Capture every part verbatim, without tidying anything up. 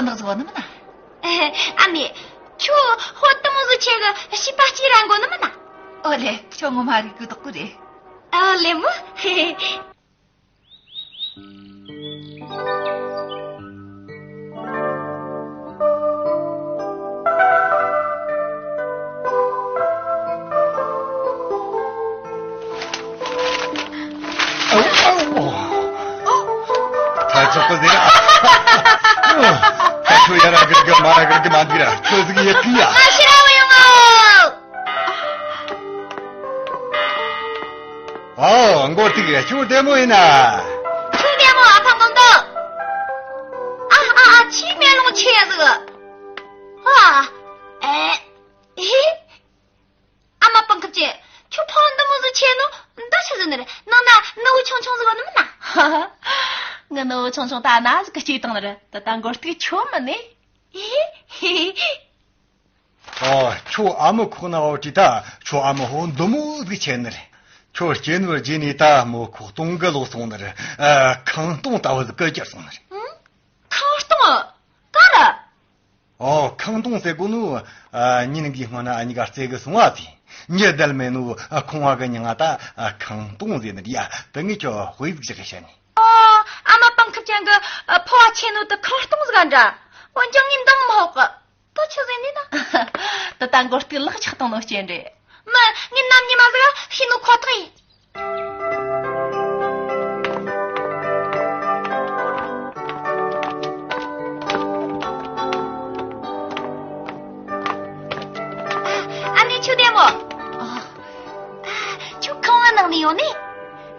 འདག་ཟིག་བ་ནི་མིན་ན། ཨ་མས། ཁྱོད་ཧོ་དུ་མོ་ཟིག་ཆེ་གི་བྱིས་པ་སྐྱེས་ར་འགོ་ནི་མིན་ན། ཨོ་ལེ། ཁྱོད་ངོ་མ་རིག་གི་དོག་གི་རེད། ཨ་ལེ་མོ། ད་ཚོགས་པ་ཟེར། ད་ཁྱོད་ཡ་ར་གི་གི་མ་ར་གི་གི་མ་འདི་ར་ཁྱོད་ཟིག་ཡེ་ཀི་ཡ། ཨ་ཤི་ར་བ་ཡོང་ཨོ། ཨོ། མགོ་ཏིག་ཁྱོད་བདེ་མོ་ཡིན་ན། ཁྱོད་བདེ་མོ་ཨ་ཕ་མགོ་མདོ། ཨ་ཨ་ཨ་ཕྱི་མེ་ལོང་ཆེ་ཟིག་ཨ་ཨེ་ཨེ། ཨ་མ་སྤང་ཁབ་ཅན། ཁྱོད་ཕོ་འདི་མོ་ཟིག་ཆེ་ནོ་འདི་ཆི་ཟིག་ནི་རེད། ནང་ན་ནུ་བོ་ཆུང་ཆུང་ཟིག་ནི་མིན་ན། ཧ་ཧ། ངི་ནུ་བོ་ཆུང་ཆུང་ད་ན་ཟིག་གི་སྐྱེས་བཏང་ནི་རེད། ད་ད་མགོ་ཏིག་ཁྱོད་མིན་ནི། ཨེ་ཧེ་ཧེ། ཨོ། ཁྱོད་ཨ་མའི་ཁོག་ན་འོ་དྲིས་ད་ཁྱོད་ཨ་མའི་ཕོ་འདི་མོ་ཟིག་ཆེ་ནི་རེད། ཁྱོད་སྐྱེས་ནོ་རྗེས་ནས་ད་མོ་ཁོག་སྟོང་གི་ལོག་སོང་ནི་རེད། ཨ། ཁང་སྟོང་ལྟ་བུ་ཟིག་གི་གྱུར་སོང་ནི་རེད། ཨང་། ཁང་སྟོང་། ག་རེ། ཨོ། ཁང་སྟོང་ཟེར་གོ་ནོ། ཨ། ཉིན་འགའི་སྔོན་ན་ཨ་ཉི་ག་རྩེ་གི་སོང་བ་དེ། ཉི་དལ་མེད་ནོ། ཨ། ཁང་བ་གི་མྱིང་ང་ད་ཨ་ཁང་སྟོང་ཟེར་ནི་རེད་ཡ། དེ་ངས་ཁྱོད་དཔེ་ཟིག་བཞག་གི་བཤད་ནི། ཨོ། ཨ་མ་སྤང་ཁབ་ཅན་གི་ཨ་ཕོ་བ་ཆེ་ནོ་དེ་ཁང་སྟོང་ཟིག་ག་འདྲ། འོན་ཀྱང་ངས་འདང་མི་ཕོག་གི། དེ་ཆི་ཟིག་ནི་ན། དེ་ད་མགོ་ཏིག་ལག་ཆགས་བཏང་ནོ་རྐྱེན་རེད། མི། ངས་ནམ་ཉི་མ་ཟིག་ཤེས་ནོ་ཁོ་ཐག་ཡིན། ཨ་ནེ་ཆུ་ལྡན་མོ། ཨ། ཁྱོད་ཁང་བ་ནང་ནས་ཡོང་ནི།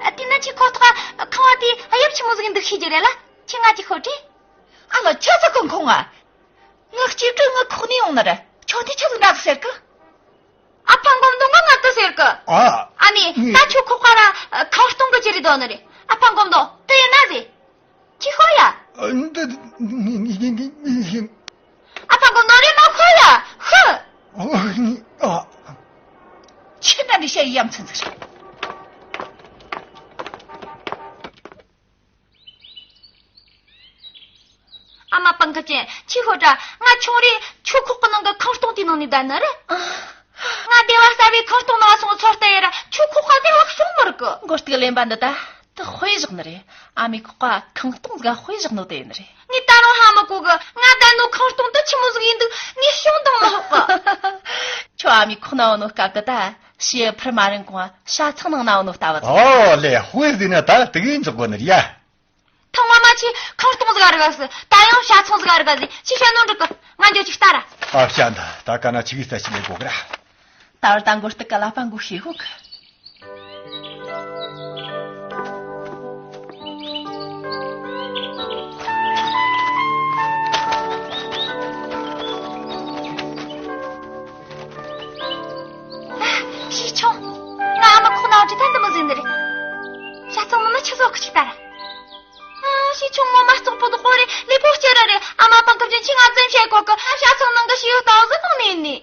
ཨ། དེ་ན་ཁྱོས་ཁོ་ཐག་ཁང་བ་དེ་དབྱིབས་ཆི་མོ་ཟིག་འདུག་ཤེས་རྒྱུ་རེད་ལ། ཁྱོས་ང་ཅིག་ཤོད་དྲི། ཨ་ལ། ཆི་ཟིག་གི་ཁང་བ། ངའི་གཅེས་ཕྲུག་ངའི་ཁོག་ནས་ཡོང་ནི་རེད། ཁྱོད་དེ་ཆི་ཟིག་འདྲ་ཟིག་ཟེར་གི། ཨ་ཕ་མགོ་མདོ་ང་ང་དེ་ཟེར་གི། ཨ། ཨ་ནི་ངས། ད་ཁྱོད་ཁོག་པ་ར་ཁང་སྟོང་གི་ཅི་རེད་འདོད་ནི་རེད། ཨ་ཕ་མགོ་མདོ་དེ་ཡིན་ན་ཟེ། ཅི་ཤོད་ཡ། ཨ། འདི་ངས་ངས་ངས་ངས་ཤེས། ཨ་ཕ་མགོ་མདོ་རེ་མ་ཤོད་ཡ། ཤི། ཨ། ངས། ཨ། ཁྱེད་འདྲ་འདྲ་བཤད་ཡ་ཡ་མཚན་ཟིག་རེད། ཨ་མ་སྤང་ཁ་ཅན། ཁྱོས་ཤོད་དྲ། ང་ཆུང་རིང་ཁྱོའི་ཁོག་གི་ནང་གི་ཁང་སྟོང་དེའི་ནང་ནས་བསྡད་ནི་རེད། ང་སྡེ་བ་གསར་བའི་ཁང་སྟོང་ནང་སོང་ཚོད་ལྟ་ཡེ་ར་ཁྱོའི་ཁོག་ག་དེ་བ་སོང་མི་རིག་གི། མགོ་ཏིག་གླེན་པ་འདི་ད་དེ་དཔེ་བཞག་ནི་རེད། ཨ་མའི་ཁོག་ག་ཁང་སྟོང་ཟིག་ག་དཔེ་བཞག་ནོ་དེ་ཡིན་ནི་རེད། ངས་ད་རུང་ཧ་མི་གོ་གི། ང་བསྡད་ནོ་ཁང་སྟོང་དེ་ཆི་མོ་ཟིག་ཡིན་འདུག་ངས་བྱུང་དང་མི་ལྷག་གི། ཁྱོད་ཨ་མའི་ཁོག་ན་ཡོད་ནོ་སྐབས་དེ་ད་ཕྱི་ཕུར་མ་རིང་གོང་བྱ་ཚང་ནང་ན་ཡོད་ནོ་ལྟ་བུ་དང་། ཨོ་ལེ། དཔེ་ཟིག་ན་ད་དེ་གི་འཇོག་གོ་ནི་རེད་ཡ། ཐང་མ་མ་ཆེ་ཁང་སྟོང་ཟིག་ག་རི་ག་ཟིག་ད་ཡང་བྱ་ཚང་ཟིག་ག་རི་ག་ཟིག་ཅི་བཤད་ནོ་འགྲིག་གི། ང་འགྱོ་ཅིག་ལྟ་ར། ཨ་བྱ་འདི་ད་ག་ན་ཆི་གི་ས་ཆི་མེད་གོ་གི་ར། ད་བར་ད་མགོ་སྟིག་གི་ལ་པ་མགོ་ཤེས་ཤོག་ཞིག་ཆུང་། ང་ཨ་མ་ཁོག་ན་འོ་དྲི་ད་འདི་མོ་ཟིག་འདི་རེད། བྱ་ཚང་མི་ནི་ཆི་ཟོག་གི་ཅིག་ལྟ་ར། ཨ། ཞིག་ཆུང་ངོ་མ་བཙོག་པོ་དུ་ཧོ་རེ་ལི་པོ་སྐྱེ་ར་རེ། ཨ་མ་སྤང་ཁབ་ཅན་ཁྱོས་ང་རྫུན་བཤད་གོ་གི། ཨ། བྱ་ཚང་ནང་གི་ཤི་ཡོ་ལྟ་བུ་ཟིག་གང་ནས་ཡིན་ནི།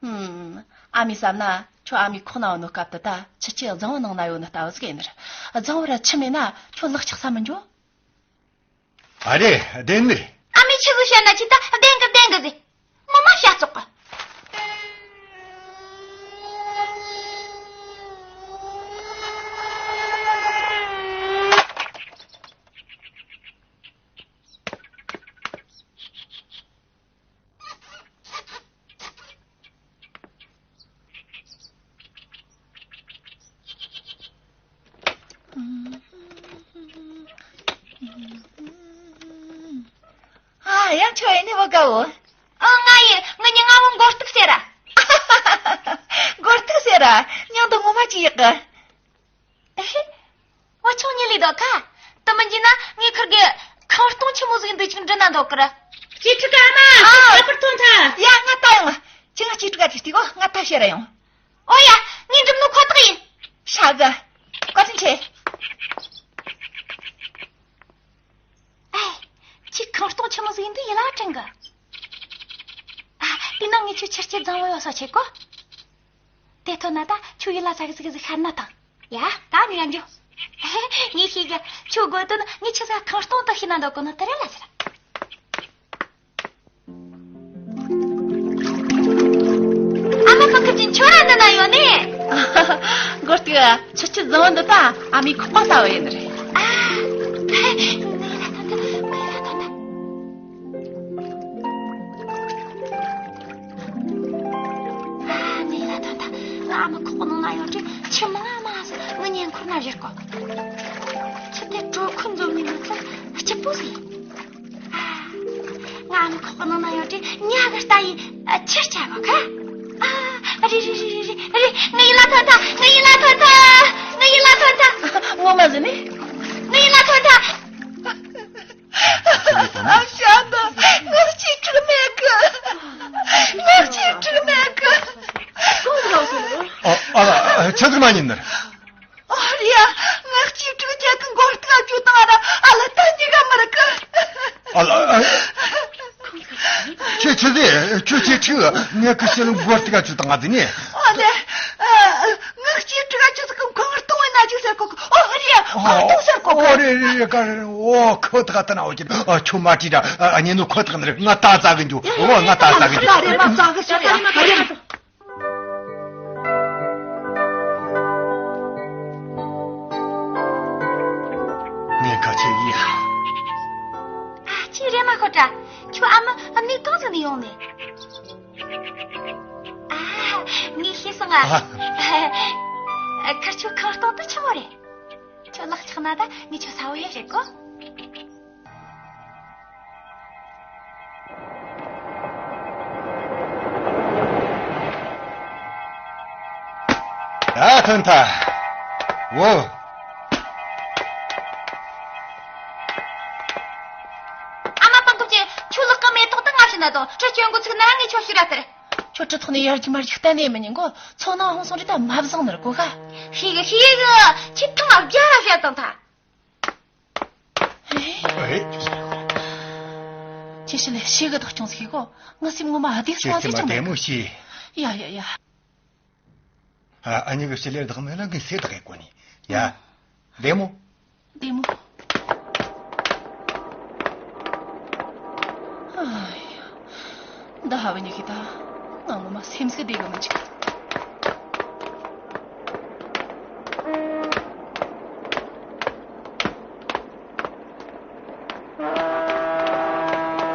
ཧུམ། ཨ་མས་བསམ་ན་ཁྱོད་ཨ་མའི་ཁོག་ན་ཡོད་ནོ་སྐབས་དེ་ད་ཁྱེད་ཀྱི་རྫིང་བུ་ནང་ན་ཡོད་ནི་ལྟ་བུ་ཟིག་ཡིན་ནི་རེད། རྫིང་བུ་ར་ཆུ་མེད་ན་ཁྱོད་ལག་ཆགས་ས་མི་འགྱོ། ཨ་རེ། བདེན་ནི། ཨ་མས་ཆི་ཟིག་བཤད་ན་ཅི་ད་བདེན་གི་བདེན་གི་ཟེ། ངོ་མ་བྱ་བཙོག་གི། ཨ། ཡང་ཁྱོད་ཡིན་ནི་བུ་དགའ་བོ། ཨ། ང་ཡིན། ངའི་མྱིང་ང་བོ་མགོ་སྟིག་ཟེར་ར། མགོ་སྟིག་ཟེར་ར། མྱིང་དེ་ངོ་མ་ཅི་ཡག་གི། ཨེ། བུ་ཆུང་གཉིད་ལས་ལྡོག་ག་དེ་མིན་གྱི་ན་ངས་ཁུར་གི་ཁང་སྟོང་ཆི་མོ་ཟིག་འདུག་ཅིག་འདྲི་ན་འདོད་གི་ར། ཅི་ཁྲི་ཀ་མ། ཨ། ཁྱོད་ཁྱད་པར་ཐོན་ཐལ། ཡ། ང་ལྟ་ཡོང་། ཁྱེད་ང་ཅི་ཁྲི་ཀ་དེ་ལྟ་གོ། ང་ད་ཤེས་ར་ཡོང་། ཨོ་ཡ། ངས་འགྲུབ་ནོ་ཁོ་ཐག་ཡིན། ཧྲ་གི། བཀའ་དྲིན་ཆེ། ཨེ། ཁྱོས་ཁང་སྟོང་ཆི་མོ་ཟིག་ཡིན་འདུག་ཡིད་ལ་དྲན་གི། ཨ། དེ་ན་ངས་ཁྱོད་ཆུ་སྐྱེས་རྫིང་བུ་ཡོད་ས་ཆེ་གོ། དེ་ཐོན་ན་ད་ཁྱོད་ཡིད་ལ་ཟ་གི་ཟིག་གི་ཟིག་ཤར་ན་ཐང་། ཡ། ད་ངས་ཡང་འགྱོ། ངས་ཤེས་གི། ཁྱོད་དགོས་དོན་ངས་ཆི་ཟིག་ཁང་སྟོང་དུ་ཤེས་ན་འདོད་གོ་ནོ་དེ་རེད་ལ་ཟེར། ཆུ་སྐྱི་བཟང་བོ་འདི་ད་ཨ་མའི་ཁོག་པ་ལྟ་བུ་ཡིན་ནི་རེད། ཨ། ངའི་ལ་ཐོན་ཐལ། ངའི་ལ་ཐོན་ཐལ། ཨ། ངའི་ལ་ཐོན་ཐལ། ང་ཨ་མའི་ཁོག་པ་ནང་ན་ཡོད་དུས་ཆུ་མང་ང་མང་ང་སོང་། ངའི་ཉེ་འཁོར་ན་བཞུར་གོ། ཆུ་དེ་དྲོད་ཁོལ་འཛོམས་ནས་མི་ཚད་སྐྱིད་པོ་ཟིག་ང་ཨ་མའི་ཁོག་པ་ནང་ན་ཡོད་དུས་ཉ་གི་རྟ་ཡིས་ཆུ་རྐྱབ་གོ་ཁ། ཨ། རེད་རེད་རེད་རེད་རེད། ངའི་ལ་ཐོན་ཐལ། ངའི་ལ་ཐོན་ཐལ། ངའི་ལ་ཐོན་ཐལ། ངོ་མ་ཟིན་ནི། ངའི་ལ་ཐོན་ཐལ། ཨ་ཤ་ད། ངག་གཅིག་དྲུག་མེད་གི། ངག་གཅིག་དྲུག་མེད་གི། ཨ། ཨ། ཆི་ཟིག་མ་ཉན་ནི། ཨ་རེད་ཡ། ངག་གཅིག་དྲུག་ཅག་གི་མགོ་རྟགས་བཅུ་དང་ཨ་ར་ཨ་ལ་ད་ཉི་ག་མ་ར་གི། ཨ་ལ། ཨ། ཁྱོད་ཆི་ཟིག་ཁྱོད་ཆི་ཁྲིག་ངས་ཁི་ཤི་ལ་མགོ་རྟགས་བཅུ་དང་ཨ་ཟིག་ནི། ཨ་ལེ། ཨ། ངག་གཅིག་དྲུག་ཅུ་ཟིག་གི་མགོ་རྟགས་ན་ཅིག་ཟེར་གོ་གི། ཨོ་རེད་ཡ། མགོ་རྟགས་ཟེར་གོ་གི། ཨོ་རེད་རེད་རེད། ག་རེ་རེད། ཨོ་ཁོ་ཐག་ད་ན་འོ་ཀྱི། ཨ། ཁྱོད་མ་བྲིས་ར། ཨ། ཉན་ནོ་ཁོ་ཐག་ནི་རེད། ང་ད་ཟ་གི་འགྱོ། ཨོ་ང་ད་ཟ་གི་འགྱོ། ཨོ་ང་ད་ཟ་གི་འགྱོ། ཨ་རེད། ངས་ཁ་ཆེ་ཡིན། ཨ། ཁྱེད་རེད་མ་ཁོ་ཏྲ། ཁྱོད་ཨ་མ་ཨ་མའི་གང་ཟིག་ནས་ཡོང་ནས། ཨ། ངས་ཤེས་སོང་ང་། ཨ། ཁར་ཆོ་ཁང་སྟོང་དུ་ཆི་མོ་རེད། ཁྱོད་ལག་ཆགས་ན་ད་ངས་ཁྱོད་ས་བོ་ཡེ་རེད་གོ། ད་ཐོན་ཐལ། འོ། ཨ་མ་པང་ཀུབ་ཀྱིས་ཁྱོད་ལག་གི་མེ་ཏོག་དང་ང་བྱིན་ན་དང་། ཁྲི་སྐྱོན་འགོ་ཚུགས་ན་ངས་ཁྱོད་ཤི་ར་ཐལ། ཁྱོད་ཁྲི་ཐོག་ནས་ཡར་རྒྱུག་མར་རྒྱུག་གཏན་ནས་མི་ཉན་གོ། ཚོ་ནང་ཧོང་སོང་རེད། ད་མ་བཟང་ནི་ར་གོ་ག། ཤེས་གི་ཤེས་གི། ཁྱེད་ཐང་བརྒྱ་ར་བཤད་དང་ཐལ། ཨེ། ཅི་ཞིག་ལས་ཤེས་གི་བདག་སྐྱོང་ཟིག་གོ། ང་སེམས་ངོ་མ་ཨ་དེ་སོང་ཟིག་ཅང་མེད་གི། ཡ་ཡ་ཡ། ཨ། ཨ་ཉི་གི་ཞི་ལེར་བདག་མེད་ལ་ངས་སེ་བདག་གི་གོ་ནི། ཡ། བདེ་མོ། བདེ་མོ། ཨ་ཡ། འདི་ཧ་བ་ཉི་གི་ད། ང་ངོ་མ་སེམས་སི་བདེ་གི་མི་འཇིག་ཨ།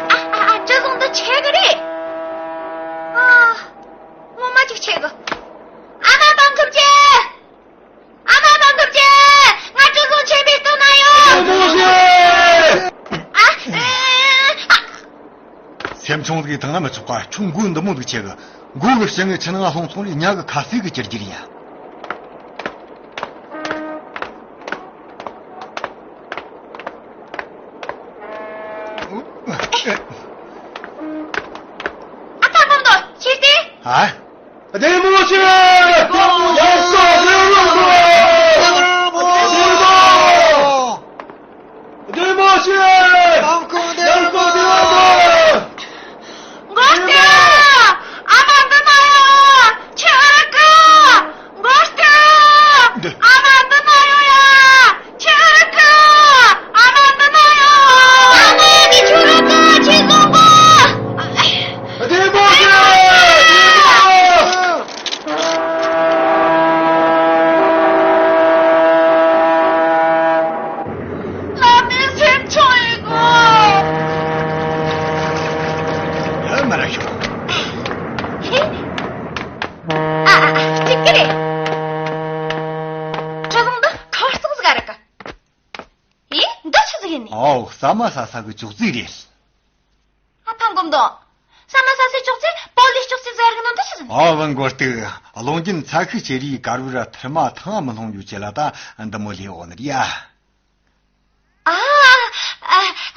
ཨ། ཨ། ཅི་བཟང་འདི་ཆེ་གི་རེད། ཨ། ངོ་མ་ཅིག་ཆེ་གི། ཨ་མ་པང་ཁུབ་ཀྱི། ཨ་མ་པང་ཁུབ་ཀྱི། ང་ཅི་བཟང་ཆེ་བའི་སྟོན་ན་ཡོད། ཨ། ཨ། སེམས་ཆུང་ཟིག་ཐང་ན་མི་ཆོག་ག། ཁྱོད་མགོ་འདི་མོ་ཟིག་ཆེ་གི། མགོ་གི་ཕྱི་ངོས་ཆུ་ནང་ལྷུང་སོང་རེད། ཉ་གི་ཁ་ཟས་གི་ཅིར་ཅིར་ཡིན། ཨ་ཁ་སྐོམ་དོ་ཁྱེར་ཏེ། ཨ། བདེ་མོ་བྱོས། ཡར་སོང་། བདེ་མོ་བྱོས། བདེ་མོ་བྱོས། བདེ་མོ་བྱོས། ཡར་སོང་། བདེ་མོ་བྱོས། མགོ་སྟོན། ཨ་མ་འདི་ན་ཡོད། ཁྱེད་ཨ་ཁུ། མགོ་སྟོན། འདི། ཨ་མ་འདི་ན་ཡོད་ཡ། ཁྱེད་ཨ་ཁུ། ཨ་མ་འདི་ན་ཡོད། ཨ་མ་ངས་ཁྱོད་ཨ་ཁུ་ཁྱེད་བཟུང་གོ། བདེ་མོ་བྱོས། བདེ་མོ་བྱོས། བླ་མའི་སེམས་ཆུང་ཡིན་གོ། ཡ་མ་ར་ཤོག་ཨ། ཨ། ཨ། གཅིག་གི་རེད། ཁྲི་བཟང་འདི་ཁ་རྩང་ཟིག་ག་རེད་གི། ཨེ། འདི་ཆི་ཟིག་ཡིན་ནི། ཨའོ། ཟ་མ་ཟ་ས་གི་ཅོག་ཙེ་རེད། ཨ་ཕ་མགོ་མདོག་ཟ་མ་ཟ་སའི་ཅོག་ཙེ་པོ་ལིས་ཅོག་ཙེ་ཟེར་གི་ནོ་འདི་ཆི་ཟིག་ཡིན་ནི། ཨའོ། བུ་མགོ་སྟུག་རླུང་རྒྱུན་ཚ་ཤུགས་ཆེ་རིགས་དཀར་བོ་ར་ཐུར་མ་ཐང་མི་ལྷུང་རྒྱུ་ཆེ་ལ་ད་འདི་མོ་ལས་འོ་ནི་རེད་ཡ། ཨ།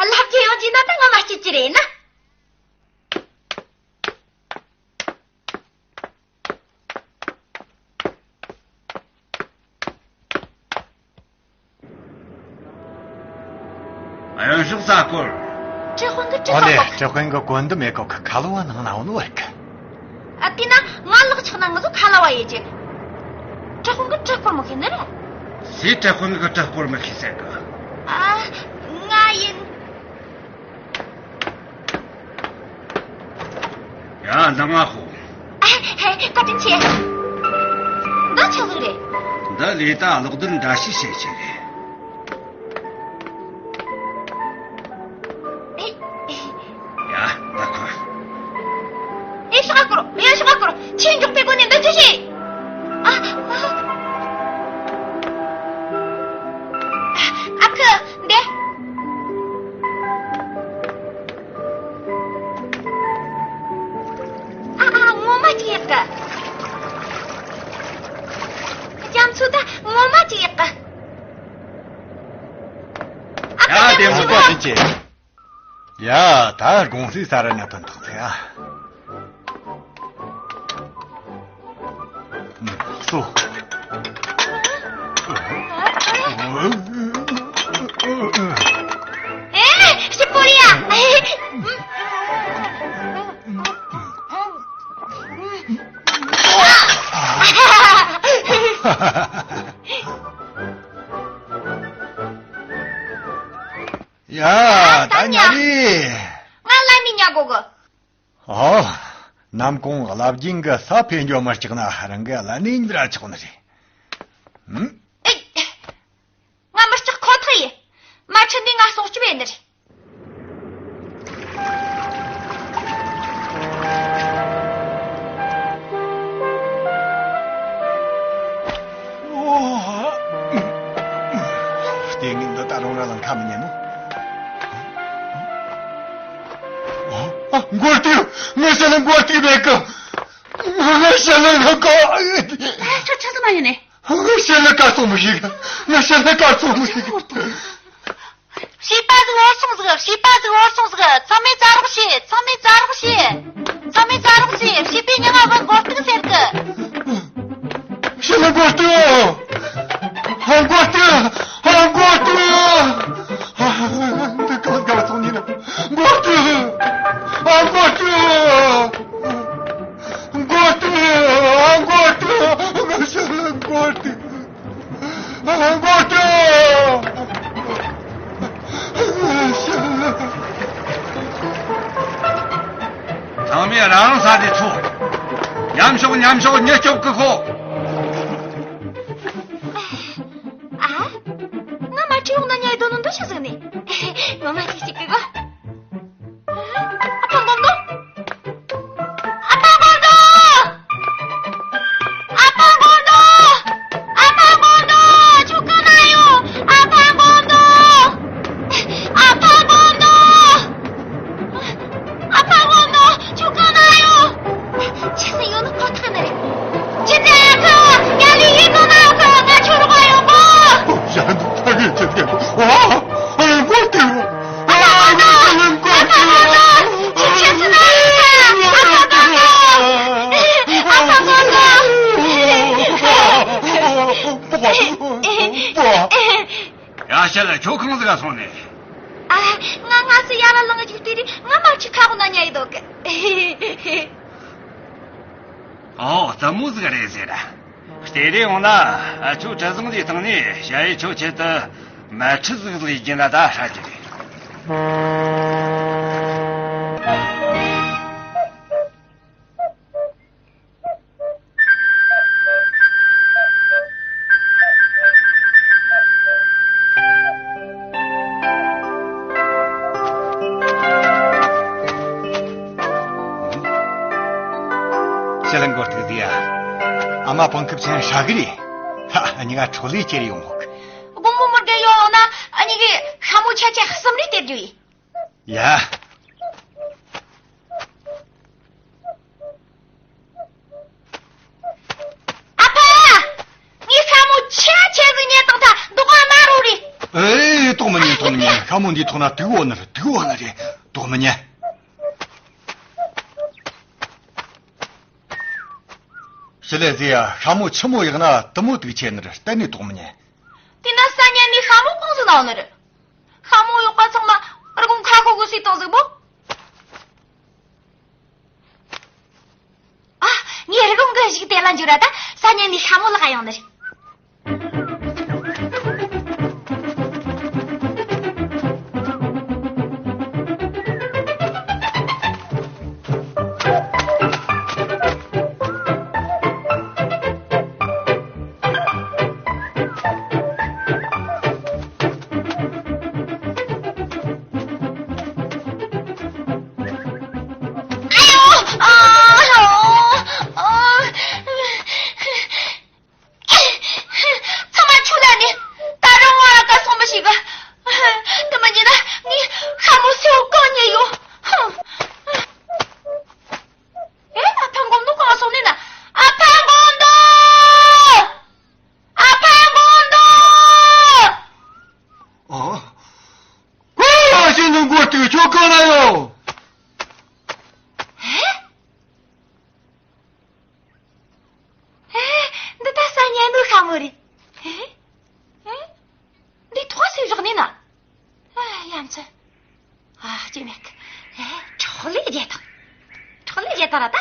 ཨ། ལབ་ཀྱི་ཡོང་གྱི་ན་ད་ང་མ་སྐྱིད་ཀྱི་རེད་ན། ཨ། ཡོན་ཧྲུག་ས་སྐོར། ཀྲི་ཧོན་གི་ཀྲི་ཨོ་ལེ། ཧོན་གི། ཀྲི་ཧོན་གི་གོན་འདི་མེད་གོ་ཁ་ཁ་ལོ་བ་ནང་ན་འོ་ནོ་བར་གི། ཨ། དེས་ན་ང་ལག་ཆགས་ན་ང་ཚོ་ཁ་ལ་བ་ཡེ་ཅེ། ཀྲི་ཧོན་གི་ཀྲི་སྐོར་མི་ཤེས་ནི་རེད། སུས་ཀྲི་ཧོན་གི་ཀྲི་སྐོར་མི་ཤེས་ཟེར་གི། ཨ། ང་ཡིན། ཡ། འདི་ང་ཧོ། ཨ། ཧེ། བཀའ་དྲིན་ཆེ། འདི་ཆི་ཟིག་རེད། ནི་ལས་ད་གློག་རྡུལ་འདྲ་བཤུས་བྱེད་ཀྱི་རེད། ཡ། ད་ཁོ། ཨེ། ཤོག་ཨ་ཀོ་རོ། ཡ། ཤོག་ཨ་ཀོ་རོ། ཆེས་མགྱོགས་པའི་སྒོ་ནས་འདི་ཅི་ཞིག་ཨ། ཨ། ཨ་ཁུ། འདི། ཨ། ཨ། ངོ་མ་ཅིག་ཡག་གི། རྒྱ་མཚོ་ད་ངོ་མ་ཅིག་ཡག་གི། ཨ། ཡ། དེ་མོ་པ་ཅིག་བྱེད། ཡ། ད་དགོང་སའི་ས་ར་ནས་ཐོན་ཐག་ཚེ་ཨ། སོ། ཨེ། སྐྱིད་པོ་རེད་ཡ། ཡ། ད་ཉལ་རེད། ང་ལ་མི་ཉལ་དགོས་གི། ཨོ། ནམ་གུང་རླབས་རྒྱུན་གི་ས་འཕེན་རྒྱུ་མི་སྐྲག་ན་རང་གི་ལ་ནི་འདྲ་ཆོག་ནི་རེད། ཨུམ། ཨེ། ང་མི་སྐྲག་ཁོ་ཐག་ཡིན། མ་ཁྲིད་འདི་ང་སྲུང་སྐྱོབ་ཡིན་ནི་རེད། ལྟས་ངན་འདི་ད་རུང་ར་ལ་ཁ་མི་ཉན་ནོ། ཨ། མགོ་རྟིང་། ངའི་ཞི་ལི་མགོ་རྟིང་མེད་གི། ངའི་ཞི་ལི་ངའི་གོ། ཨ། ཆ་ཆ་ཚང་མ་ཡིན་ནི། ངའི་ཞི་ལི་གར་སོང་མི་ཤེས་གི། ངའི་ཞི་ལི་གར་སོང་མི་ཤེས་གི། བྱིས་པ་ཟིག་བོར་སོང་ཟིག་བྱིས་པ་ཟིག་བོར་སོང་ཟིག་ཚང་མས་ཙ་རོགས་བྱེད། ཚང་མས་ཙ་རོགས་བྱེད། ཚང་མས་ཙ་རོགས་བྱེད། བྱིས་པའི་མྱིང་ང་བུ་མགོ་རྟིང་ཟེར་གི། ཞི་ལི་མགོ་རྟིང་། ཨ། མགོ་རྟིང་། ཨ། མགོ་རྟིང་། ཨ། འདི་གང་གར་སོང་ནི་ན། མགོ་རྟིང་། ཨ། མགོ་རྟིང་། མགོ་རྟིང་། ཨ། མགོ་རྟིང་། ང་ཞི་ལི་མགོ་རྟིང་། མགོ་སྐྱོ། ཚང་མས་རང་རང་ས་དེ་འཚོ། མཉམ་ཞོག་མཉམ་ཞོག་མྱི་སྐྱོབ་གི་ཤོག་ཨ། ང་མ་ཁྲིད་འོང་ན་ཉལ་དོ་ནོ་འདུ་ཤ་ཟིག་ནི། ངོ་མ་ཅིག་ཅིག་གི་གོ། ཨ་ཕ་མགོ་མདོ། ཨ་ཕ་མགོ་མདོ། ཨ་ཕ་མགོ་མདོ། ཨ་ཕ་མགོ་མདོ། ཁྱོད་གང་ན་ཡོད། ཨ་ཕ་མགོ་མདོ། ཨ་ཕ་མགོ་མདོ། ཨ་ཕ་མགོ་མདོ། ཁྱོད་གང་ན་ཡོད། ཆི་ཟིག་ཡོད་ནི་ཁོ་ཐག་ནི་རེད། ཁྱེད་ཚོས་ཨ་ཁུ་ཉལ་ལི་ཡིན་ནོ་ན། ཨ་ཁུ་ང་ཁྱོད་རོགས་ཡོང་གོ། ཡ། ད་གི་ཆི་ཟིག་ཨ། ཨ། མགོ་སྐྱོ། ཡ། ཞི་ལི་ཁྱོད་གང་ཟིག་ག་སོང་ནས། ཨ། ང་སྔ་སེ་ཡར་ལངས་རྒྱུག་དེ་རིང་ང་མ་ཁྲིད་ཁ་འོག་ན་ཉལ་ཡི་འདུག་གི། ཨོ། རྩེད་མོ་ཟིག་རེད་ཟེར། བལྟས་རེ་འོང་ན། ཨ། ཁྱོད་གྲུ་གཟིངས་འདིའི་སྟེང་ནས་ཞ་ཡི་ཁྱོད་ཆེད་དུ་མལ་ཁྲི་ཟིག་ལས་རྒྱུ་ན་ད་ཧྲ་གི་རེད། ཞི་ལི་མགོ་སྟེགས་ཟིག་ཡ། ཨ་མ་པང་ཁུབ་ཆེན་ཧྲ་གི་རེད། ཧ། གཉིས་ཀ་འཕྲོ་ལས་ཁྱེར་ཡོང་ངོ་། དགོང་མོ་མི་དགེ་ཡོང་ཡོང་ན་གཉིས་ཀས་ཤ་མོ་ཆ་ཆ་གསུམ་རེ་སྟེར་རྒྱུ་ཡིན། ཡ། ཨ་ཕ། ངས་ཤ་མོ་ཆ་ཆ་ཟིག་ཉོས་བཏང་ཐལ། འདུག་ག་དམར་རོ་རེད། ཨེ། དོགས་མི་ཉན། དོགས་མི་ཉན། ཤ་མོ་འདི་ཐོག་ན་དུག་ཡོད་ནི་རེད། དུག་ཡོད་ནི་རེད། དོགས་མི་ཉན། ཞི་ལི་ཟེར་ཡ། ཤ་མོ་ཆི་མོ་ཡག་ན་དེ་མོ་དུག་ཆེ་ནི་རེད། གཏན་ནས་དོགས་མི་ཉན། དེ་ན་ས་ཉལ་ནས་ཤ་མོ་གང་ཟིག་ན་ཡོད་ནི་རེད། ཤ་མོ་གཡོག་པ་ཚང་མ་རི་གོང་ཁ་ཁོ་གི་སུས་བཏང་ཟིག་པོ། ཨ། ངས་རི་གོང་གི་གཞུག་དེ་ལ་འཇུ་ར་ད་ས་ཉལ་ནས་ཤ་མོ་ལག་ཡོང་ནི་རེད། ཨོ་རེད། ཨེ། ཨེ། འདི་ཐོག་སེ་བཞག་ནས་ན། ཨ། ཡ་མཚན། ཨ། སྐྱེ་མེད་གི། ཨེ། ཁྲག་ལས་རྒྱལ་དང་། ཁྲག་ལས་རྒྱལ་དང་ར་ད།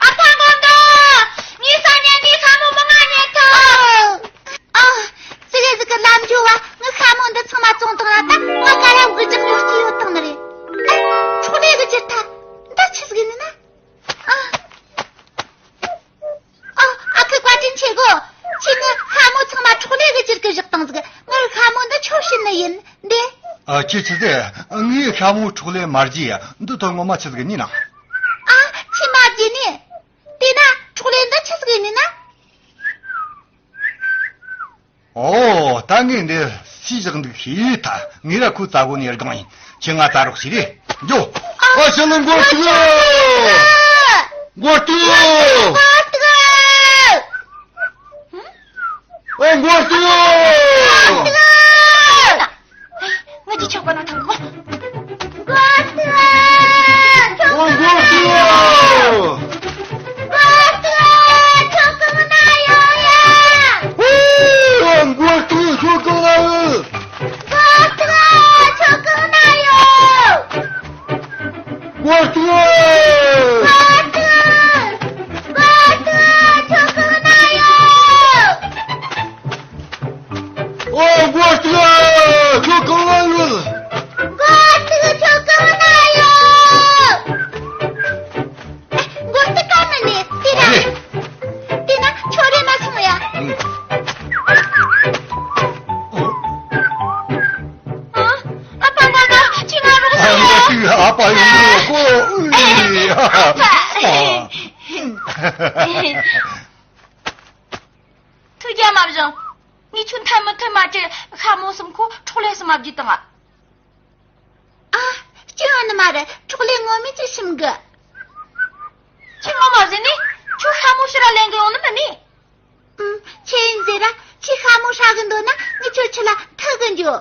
ཨ་ཕ་མགོན་པོ། ངའི་སང་ཉིན་ངའི་ཤ་མོ་མི་ང་རྙེད་ཐུབ། ཨ། ཨ། ཙི་གེ་ཟིག་གི་ལམ་འགྱོ་བ། ངའི་ཤ་མོ་འདི་ཚང་མ་བཙོང་བཏང་ར་ད། ང་ཀ་ར་གི་ཅག་ཡོད་ཀྱི་ཡོད་དང་ནི་རེད། ཨ། ཁྲོག་ལེ་གི་ཅི་ཐ། འདི་ཆི་ཟིག་ཡིན་ན། ཨ། ཨ། ཨ་ཁུ་བཀའ་དྲིན་ཆེ་གོ། ཁྱེད་ངའི་ཤ་མོ་ཚང་མ་ཁྲོག་ལེ་གི་ཅིར་གི་བཞག་བཏང་ཟིག་ངའི་ཤ་མོ་འདི་ཁྱོད་བྱིན་ནི་ཡིན། འདི། ཨ། ཁྱེད་ཆི་ཟེ། ངའི་ཤ་མོ་ཁྲོག་ལེ་མ་རྒྱས་ཡ། འདི་ཐོ་ངོ་མ་ཆི་ཟིག་ནི་ན། ཨ། ཁྱེད་མ་རྒྱས་ནི། དེ་ན་ཁྲོག་ལེ་འདི་ཆི་ཟིག་ནི་ན། ཨོ། ད་ངས་འདི་སུས་བཞག་འདུག་ཤེས་ཐལ། ངས་ར་ཁོའི་རྩ་སྒོ་ནས་སྒང་ཡིན། ཁྱེད་ང་ད་རོགས་བྱེད་རེ། འགྱོ། ཨ། ཞི་ལི་མགོ་སྟུག་མགོ་སྟུག་ཨེ། མགོ་སྟུག་ང་ཅི་ཆོག་པ་ན་ཐང་གོ། མགོ་སྟུག་ཨོ། མགོ་སྟུག་མགོ་སྟུག་ཁྱོད་གང་ན་ཡོད་ཡ། ཨོ། མགོ་སྟུག་ཁྱོད་གང་ན་ཡོད། མགོ་སྟུག་ཁྱོད་གང་ན་ཡོད། མགོ་སྟུག་མགོ་སྟུག་མགོ་སྟུག་ཁྱོད་གང་ན་ཡོད། ཨོ། མགོ་སྟུག་ཁྱོད་གང་ན་ཡོད། མགོ་སྟུག་ཁྱོད་གང་ན་ཡོད། མགོ་སྟུག་ག་མི་ནི་དེ་ན། ཨ་རེད། དེ་ན་ཁྱོད་རེ་མ་སོང་ཡ། ཨང་། ཨ། ཨ་ཕ་མགོན་པོ་ཁྱེད་ང་རོགས་ཨ། ཟེར་མགོ་ཡ། སྟུག་ཨ་ཕ་ཡོང་གོ། ཨ་ཕ། ཐུགས་རྒྱལ་མ་བཞེངས། ངས་ཁྱོད་མཐའ་མི་མཐུན་མ་བྱེད། ཤ་མོ་གསུམ་ཁོ་ཁྲོག་ལེ་གསུམ་མ་བརྒྱུད་དང་ང་། ཨ། སྐྱོན་ཡོད་ནི་མ་རེད། ཁྲོག་ལེ་ངོ་མས་ཅིག་ཞིམ་གི། ཁྱོད་ངོ་མ་ཟིན་ནི། ཁྱོད་ཤ་མོ་ཕྱིར་ར་ལེན་གི་ཡོང་ནི་མིན་ནི། ཨུམ། ཁྱེད་ཡིན་ཟེར་ར། ཁྱེད་ཤ་མོ་ཧྲ་གི་འདོད་ན་ངས་ཁྱོད་ཁྲིད་ལ་ཐུག་གི་འཇུག་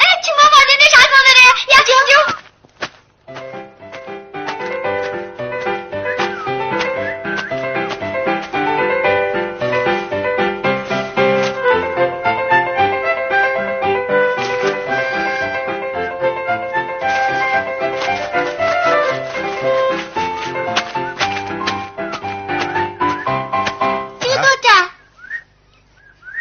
ཨེ། ཁྱོད་ངོ་མ་ཟིན་ནི་ཧྲ་སོང་ནི་རེད། ཡ། ཁྱོད་འཇུག་ཅི་དོ་ཅ།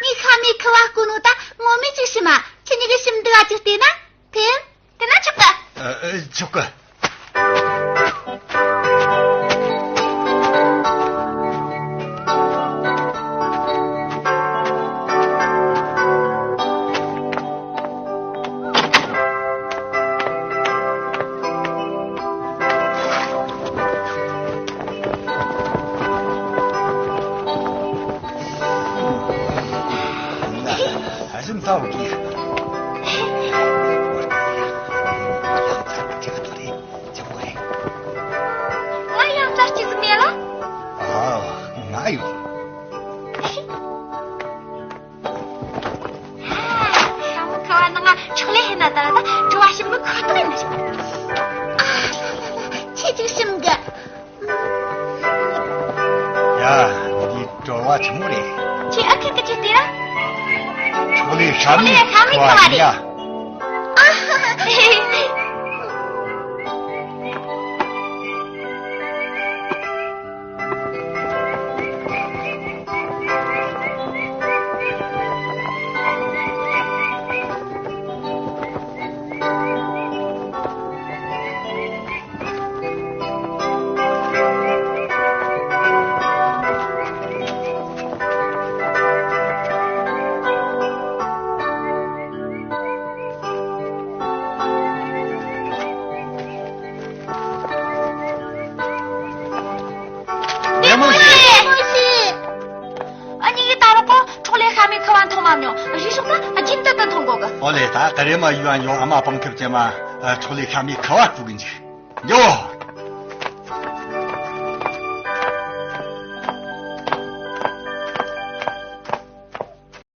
ངའི་ཤ་མོའི་ཁུ་བ་བསྐོལ་ནོ་ད་ངོ་མས་ཅིག་ཞིམ་མ། ཁྱེད་གཉིས་ཀྱི་ཞིམ་འདུག་ག་ཅིག་བལྟས་ན་ཕན། དེ་ན་ཆོག་གི། ཨ། ཨ། ཆོག་གི། ཨ། ཞིམ་ཐག་གི། ང་ཡང་བཙལ་སྐྱེ་ཟིག་མེད་ལ། ཨ། ང་ཡོད། ཤ་མོ་ཁུ་བ་ནང་ང་ཁྲོག་ལེ་ཧེ་ན་ད་ར་ད་བྲོ་བ་ཞིམ་པོ་ཁོ་ཐག་ཡིན་ན་ཞིག་ཨ་ལ་ལ་ལ། ཁྱེད་ཅིག་ཞིམ་གི། ཡ། འདི་བྲོ་བ་ཆི་མོ་རེད། ཁྱེད་ཨ་ཁུ་གི་ཁྱེད་དེ་ར། ཁྲོག་ལེ་ཤ་མོའི་ཁུ་བ་རེད་ཡ། ཨ། བདེ་མོ་བྱོས། བདེ་མོ་བྱོས། ཨ་ནི་ད་རོགས་ཁྲོག་ལེ་ཤ་མོའི་ཁུ་བ་མཐོང་མ་མྱོང་། རྗེས་ཕྱོགས་ད་རྒྱུན་དུ་དུ་མཐོང་གོ་གི། ཨོ་ལེ། ད་ད་རེས་མ་ཡུལ་ཡོང་ཨ་མ་པང་ཁེབས་ཅན་མ་ཁྲོག་ལེ་ཤ་མོའི་ཁུ་བ་སྤུ་གི་འཇིག་འགྱོ།